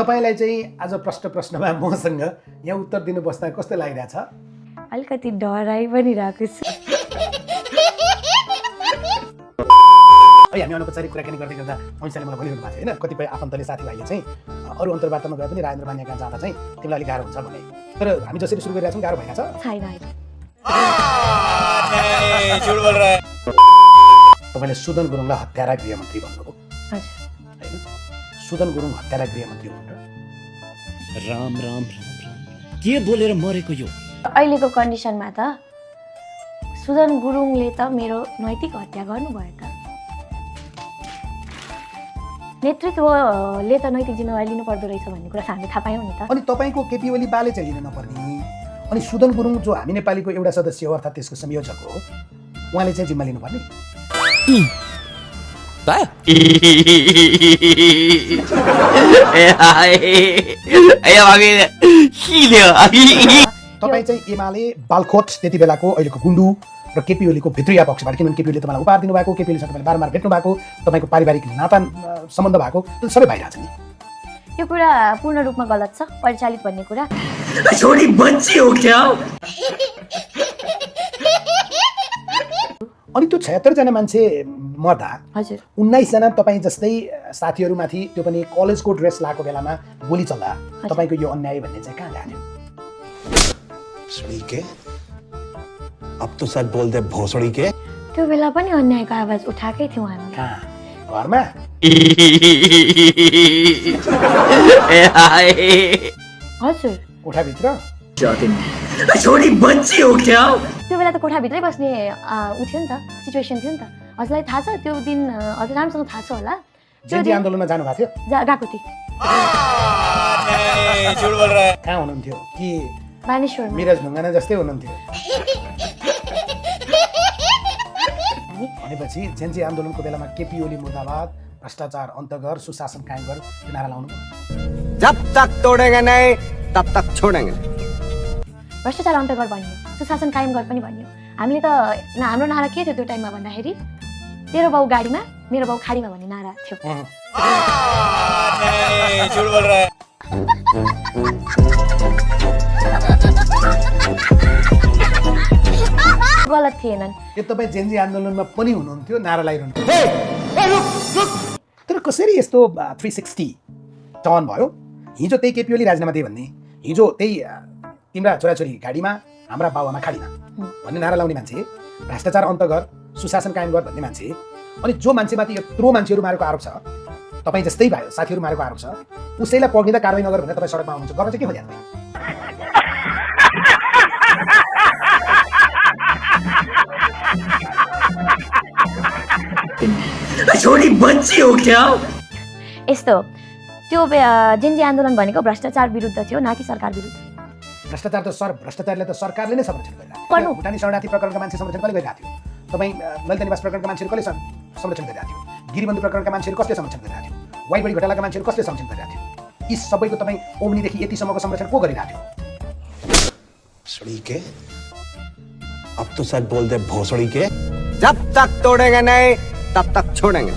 तपाईलाई चाहिँ आज प्रश्नमा मसँग यहाँ उत्तर दिनु बस्दा कस्तो लागिरहेछ? अलिकति डराइ पनि रहेको छु। हामी अनौपचारिक कुराकानी गर्दै गर्दा मनिषाले मलाई भनिरहनु भएको थियो होइन, कतिपय आफन्तले साथीभाइले चाहिँ अरू अन्तर्वार्तामा गए पनि राजेन्द्र बानिया कहाँ जाँदा चाहिँ तिमीलाई अलिक गाह्रो हुन्छ भने, तर हामी जसरी सुरु गरिरहेछौँ गाह्रो भएका छ छैन। तपाईँले सुदन गुरुङलाई हत्यारा गृहमन्त्री भन्नुभयो हजुर होइन? सुदन गुरुङ हत्यारा गृहमन्त्री हुनुहुन्छ। राम राम राम राम के बोलेर मरेको यो? अहिलेको कन्डिसनमा त सुदन गुरुङले त मेरो नैतिक हत्या गर्नुभयो त। नेतृत्वले त नैतिक जिम्मेवारी लिनु पर्दो रहेछ भन्ने कुरा हामीले थाहा पायौँ नि त। अनि तपाईँको केपी ओली बाले चाहिँ लिन नपर्ने, अनि सुदन गुरुङ जो हामी नेपालीको एउटा सदस्य हो अर्थात् त्यसको संयोजक हो, उहाँले चाहिँ जिम्मा लिनुपर्ने। तपाईँ चाहिँ एमाले बालकोट त्यति बेलाको अहिलेको गुन्डु र केपी ओलीको भित्रिया पक्षबाट, किनभने केपी ओलीले तपाईँलाई उपहार दिनुभएको, केपी ओलीसँग तपाईँले बारम्बार भेट्नु भएको, तपाईँको पारिवारिक नाता सम्बन्ध भएको, त्यो सबै भइरहेछ नि। यो कुरा पूर्ण रूपमा गलत छ। परिचालित भन्ने कुरा छोरी बच्ची हो क्या? अनि त्यो 76 जना मान्छे मर्दा हजुर 19 जना तपाईँ जस्तै साथीहरूमाथि, त्यो पनि कलेजको ड्रेस लगाएको बेलामा गोली चल्दा तपाईँको यो अन्याय भन्ने चाहिँ कहाँ जान्यो? के अब तो सच बोल दे भोसड़ी के। त्यो बेला पनि अन्यायको आवाज उठाएकै थियौँ हामी। कहाँ? घरमा? हजुर कोठाभित्र? छोरी बच्ची हो क्या? त्यो बेला त कोठाभित्रै बस्ने उ थियो नि त, सिचुएसन थियो नि त। हजुरलाई थाहा छ त्यो दिन? हजुर राम्रोसँग थाहा छ होला। जेन्जी आन्दोलनमा जानु भएको थियो? गएको थिएँ। कहाँ हुनुहुन्थ्यो? कि बानेश्वरमा? मिराज ढुङ्गाना जस्तै हुनुहुन्थ्यो? भनेपछि जेन्जी आन्दोलनको बेलामा केपी ओली मुर्दाबाद, भ्रष्टाचार अन्त गर, सुशासन कायम गर, यो नारा लाउनु। जब तक तोडेंगे नहीं तब तक छोडेंगे। भ्रष्टाचार अन्त गर भनियो, सुशासन कायम गर पनि भनियो। हामीले त हाम्रो नारा के थियो त्यो टाइममा भन्दाखेरि, तेरो बाउ गाडीमा मेरो बाउ खाडीमा भन्ने नारा थियो। गलत थिएनन्। यो तपाईँ जेन्जी आन्दोलनमा पनि हुनुहुन्थ्यो, नारा लगाइरहनुहुन्थ्यो, तर कसरी यस्तो 360 टर्न भयो? हिजो त्यही केपी ओली राजीनामा दिए भन्ने, हिजो त्यही तिम्रा छोराछोरी गाडीमा हाम्रा बाबुआमा खाडीमा भन्ने नारा लाउने मान्छे, भ्रष्टाचार अन्त गर, सुशासन कायम गर भन्ने मान्छे, अनि जो मान्छेमाथि यत्रो मान्छेहरू मारेको आरोप छ, तपाईँ जस्तै भयो साथीहरू मारेको आरोप छ, उसैलाई पक्रिँदा कारवाही नगर भनेर तपाईँ सडकमा आउनुहुन्छ, गर्न चाहिँ के हो यहाँ? छोरी बच्ची हो क्या? यस्तो त्यो जेन्जी आन्दोलन भनेको भ्रष्टाचार विरुद्ध थियो, न कि सरकार विरुद्ध। भ्रष्टाचारले त सरकारले नै संरक्षण गरिरहेको थियो। भुटानी शरणार्थी प्रकरणका मान्छे संरक्षण कसले गरिरहेको थियो? तपाईँ ललित निवास प्रकरणका मान्छेहरू कसले संरक्षण गरिरहेको थियो? गिरिबन्धु प्रकरणका मान्छेहरू कसले संरक्षण गरिरहेको थियो? वाइबडी घोटालाका मान्छेहरू कसले संरक्षण गरिरहेको थियो? यी सबैको तपाईँ ओम्नीदेखि यतिसम्मको संरक्षण को गरिरहेको थियो? के अब तो सच बोल दे भोसड़ी के। जब तक तोड़ेंगे नहीं तब तक छोड़ेंगे।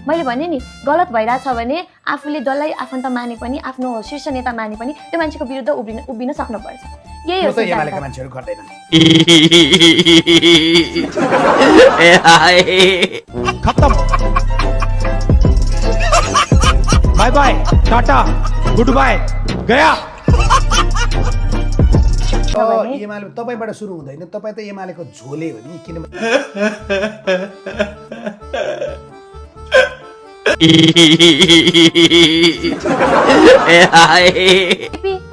मैले भने नि, गलत भइरहेछ भने आफूले जसलाई आफन्त माने पनि, आफ्नो शीर्ष नेता माने पनि त्यो मान्छेको विरुद्ध उभिन सक्नुपर्छ। यही हो एमालेका मान्छेहरू गर्दैनन्। खत्म, bye bye, tata, good bye, गया। एमाले तपाईँबाट सुरु हुँदैन, तपाईँ त एमालेको झोले हो नि, किनभने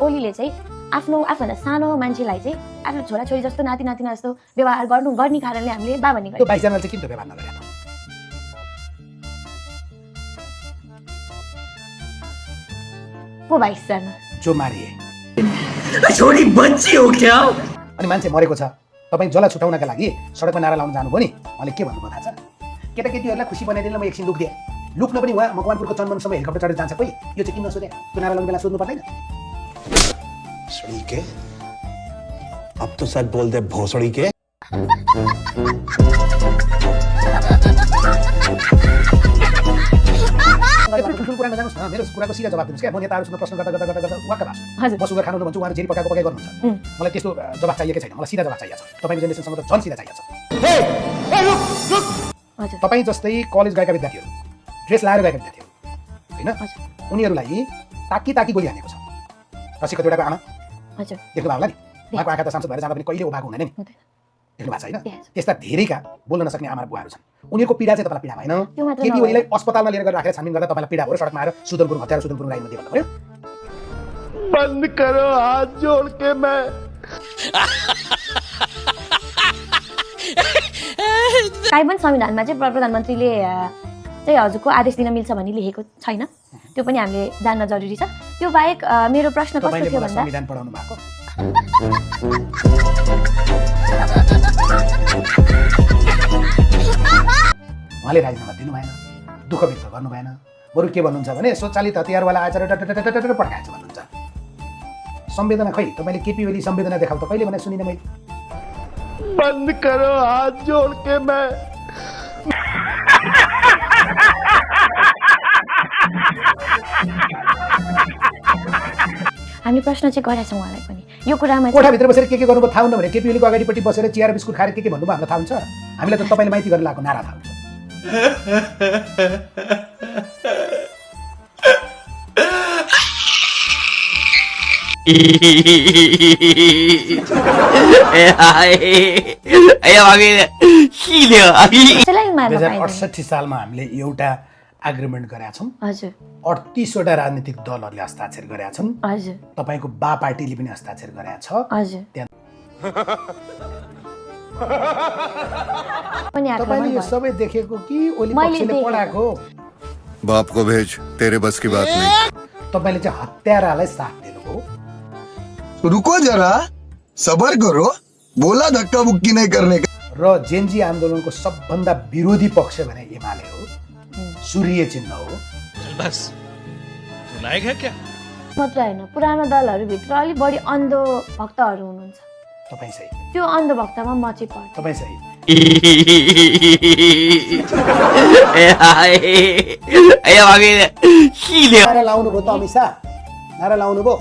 ओलीले चाहिँ आफूभन्दा सानो मान्छेलाई चाहिँ आफ्नो छोराछोरी जस्तो, नाति नातिना जस्तो व्यवहार गर्ने कारणले हामीले बा भन्ने त्यो 22 जनाले चाहिँ किन व्यवहार नगरे? को 22 जना जो मारिए? छोरी बच्ची हो क्या? अनि मान्छे मरेको छ, तपाईँ जसलाई छुटाउनका लागि सडकमा नारा लाउन जानुभयो नि, उहाँले के भन्नुभयो थाहा छ? केटाकेटीहरूलाई खुसी बनाइदिन म एकछिन लुक्दिएँ, लुक्न पनि उहाँ मकवानपुरको चन्दवनसम्म हेलिकप्टर चढेर जान्छ कोही, यो चाहिँ किन नसोधे? त्यो नारा लाउने बेला सोध्नु पर्दैन? के अब तो सच बोल दे भोसड़ी के। मेरो कुराको सिधा जवाब दिनुहोस् क्या। म नेताहरूसँग प्रश्न गर्दा गर्दा गर्दा गर्दा वाक्क भएको छु। हजुर म सुगर खानु भन्छु, उहाँहरू जेरी पकाएको पकाइ गर्नुहुन्छ। मलाई त्यस्तो जवाब चाहिएकै छैन, मलाई सिधा जवाब चाहिएको छ। तपाईँको जेनेरेसनसँग त झन् सिधा चाहिएको छ। हजुर तपाईँ जस्तै कलेज गएका विद्यार्थीहरू, ड्रेस लाएर गएका विद्यार्थीहरू होइन, हजुर उनीहरूलाई ताकी ताकी गोली हानेको छ। रसी कतिवटाको आमा हजुर देख्नु भयो होला नि, उहाँको आँखा त सांसद भएर जाँदा पनि कहिले उभाएको हुँदैन नि, हुँदैन। देख्नु भएको छ होइन। Yes. त्यस्ता धेरैका बोल्न नसक्ने आमा र बुवाहरू छन्, उनीहरूको पीडा चाहिँ तपाईँलाई पीडा भएन। त्यो मात्र केपी नभएर। ओलीलाई अस्पतालमा लिएर गएर राखेर छानबिन गर्दा तपाईँलाई पीडा हो र सडकमा आएर सुदन गुरुङ हत्या र सुदन गुरुङ राईमध्ये भन्नु पऱ्यो। बंद करो हाथ जोड़ के मैं काहीँ पनि संविधानमा चाहिँ प्रधानमन्त्रीले चाहिँ हजुरको आदेश दिन मिल्छ भन्ने लेखेको छैन। त्यो पनि हामीले जान्न जरुरी छ। त्यो बाहेक मेरो प्रश्न कस्तो तपाईँले थियो मलाई भन्दा संविधान पढाउनु भएको, उहाँले राजीनामा दिनु भएन, दुःख व्यक्त गर्नु भएन, बरु के भन्नुहुन्छ भने स्वचालित हतियारवाला आएर पड्काएछ भन्नुहुन्छ। संवेदना खै तपाईँले केपी ओली संवेदना देखाउ त कहिले भने सुनिनँ मैले। बंद करो हाथ जोड़ के मैं हामीले प्रश्न चाहिँ गरेका छौँ उहाँलाई पनि यो कुरामा चाहिँ। कोठाभित्र बसेर के गर्नुभयो थाहा हुन्न भने केपी ओलीको अगाडिपट्टि बसेर चिया र बिस्कुट खाएर के भन्नुभयो हामीलाई थाहा हुन्छ। हामीलाई त तपाईँले माइती गर्न लागेको नारा थाहा हुन्छ। त्यसलाई मार्न पाइँदैन। 2068 सालमा हामीले एउटा एग्रिमेन्ट गरेका छौँ। हजुर 38वटा राजनीतिक दलहरूले हस्ताक्षर गरेका छन्। हजुर तपाईँको बा पार्टीले पनि हस्ताक्षर गरेका छ। हजुर त्यहाँ पनि तपाईँले आक्रमण यो भयो। सबै देखेको कि ओली मैले पक्षले देखेको। पढाएको? बाप को भेज, तेरे बस की बात नहीं। तपाईँले चाहिँ हत्यारालाई साथ दिनुभयो। रुको जरा, सबर करो, बोला धक्का मुक्की नहीं करने का। र जेनजी आन्दोलनको सबभन्दा विरोधी पक्ष भने एमाले हो, सूर्य चिन्ह हो। बस लायक है क्या? मात्र होइन, पुरानो दलहरूभित्र अलिक बढी अन्धो भक्तहरू हुनुहुन्छ। तपाईँ सही, त्यो अन्ध भक्तमा म चाहिँ पर्छु। तपाईँ सही। नारा लाउनुभयो त अमित शाह, नारा लाउनुभयो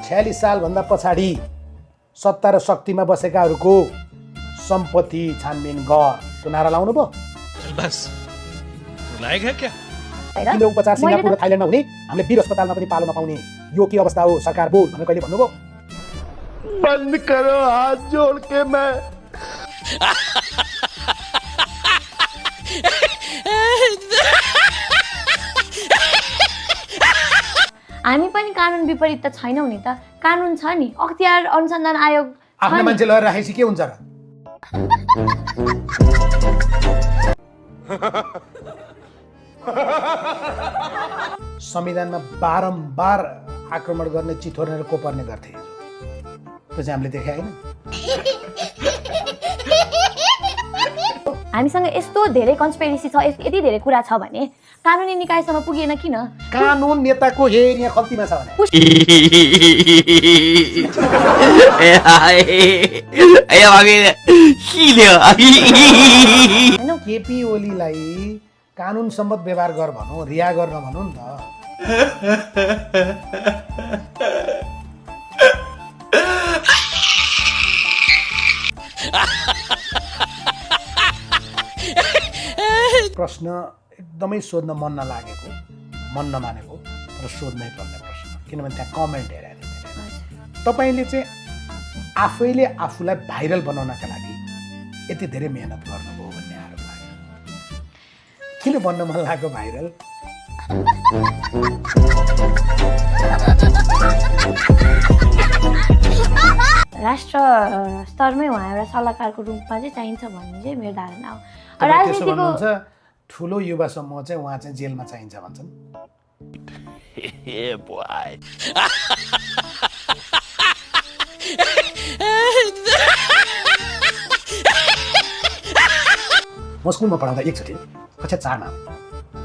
46 सालभन्दा पछाडि सत्ता र शक्तिमा बसेकाहरूको सम्पत्ति छानबिन गर, त्यो नारा लाउनुभयो। बस लायक है क्या? होइन? किलो उपचार मैले सिङ्गापुर र थाइल्यान्डमा हुने, हामीले वीर अस्पतालमा पनि पालो नपाउने, यो के अवस्था हो सरकार बोल भनेर कहिले भन्नुभयो? बंद करो हाथ जोड़ के मैं हामी पनि कानुन विपरीत त छैनौँ नि त। कानुन छ नि, अख्तियार अनुसन्धान आयोग छ आफ्नो नि। मान्छे लगेर राखेपछि के हुन्छ र? संविधानमा बारम्बार आक्रमण गर्ने, चिथोर्ने र कोपर्ने गर्थे हिजो। त्यो चाहिँ हामीले देखे होइन। हामीसँग यस्तो धेरै कन्सपिरेसी छ, यति धेरै कुरा छ भने कानुनी निकायसम्म पुगेन किन? कानुन नेताको हेर यहाँ खल्तीमा छ भने होइन? केपी ओलीलाई कानुन सम्मत व्यवहार गर भनौँ, रिहा गर्न भनौँ नि त। प्रश्न एकदमै सोध्न मन नलागेको, मन नमानेको तर सोध्नै पर्ने प्रश्न, किनभने त्यहाँ कमेन्ट हेरेको थिएँ। तपाईँले चाहिँ आफैले आफूलाई भाइरल बनाउनका लागि यति धेरै मेहनत गर्नुभयो भन्ने आरोप लाग्यो। किन बन्न मन लाग्यो भाइरल? राष्ट्र स्तरमै उहाँ एउटा सल्लाहकारको रूपमा चाहिँ चाहिन्छ भन्ने चाहिँ मेरो धारणा हो। तपाईँ त्यसो राजनीतिको भन्नुहुन्छ, ठुलो युवा समूह चाहिँ उहाँ चाहिँ जेलमा चाहिन्छ भन्छन्। म स्कुलमा पढाउँदा एकचोटि कक्षा 4मा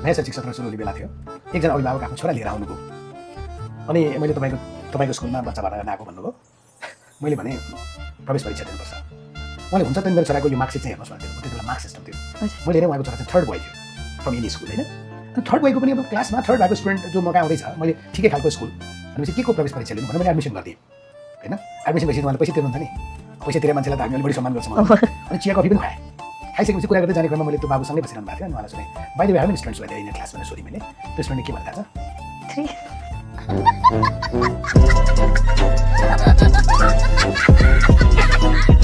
नयाँ शैक्षिक सत्र सुरु हुने बेला थियो। एकजना अभिभावक आफ्नो छोरा लिएर आउनुभयो। अनि मैले तपाईँको स्कुलमा बच्चा भएर आएको भन्नुभयो। मैले भने प्रवेश परीक्षा दिनुपर्छ। उहाँले हुन्छ त मेरो छोराको यो मार्कसिट चाहिँ हेर्नुहोस् भन्थ्यो। त्यति बेला मार्क्स सिस्टम थियो। मैले हेरेँ उहाँको छोरा चाहिँ 3rd बोय थियो फ्रम एनी स्कुल होइन। थर्ड भएको पनि अब क्लासमा थर्ड भएको स्टुडेन्ट जो मौका आउँदैछ मैले ठिकै खालको स्कुल भनेपछि के को प्रवेश परीक्षा लिनु भनेर मैले एडमिसन गरिदिएँ होइन एडमिसन भएपछि उहाँले पैसा तिर्नुहुन्छ नि पैसा तिरे मान्छेलाई त हामी अलिक बढी सम्मान गर्छौँ अनि चिया कफी पनि खाएँ खाइसकेपछि कुरा गर्दै जाने क्रममा मैले त्यो बाबुसँगै बसिरहनु भएको थियो अनि उहाँलाई सुने by the way how many students were there in class भनेर सोधेँ मैले त्यो स्टुडेन्टले के भन्दा छ 3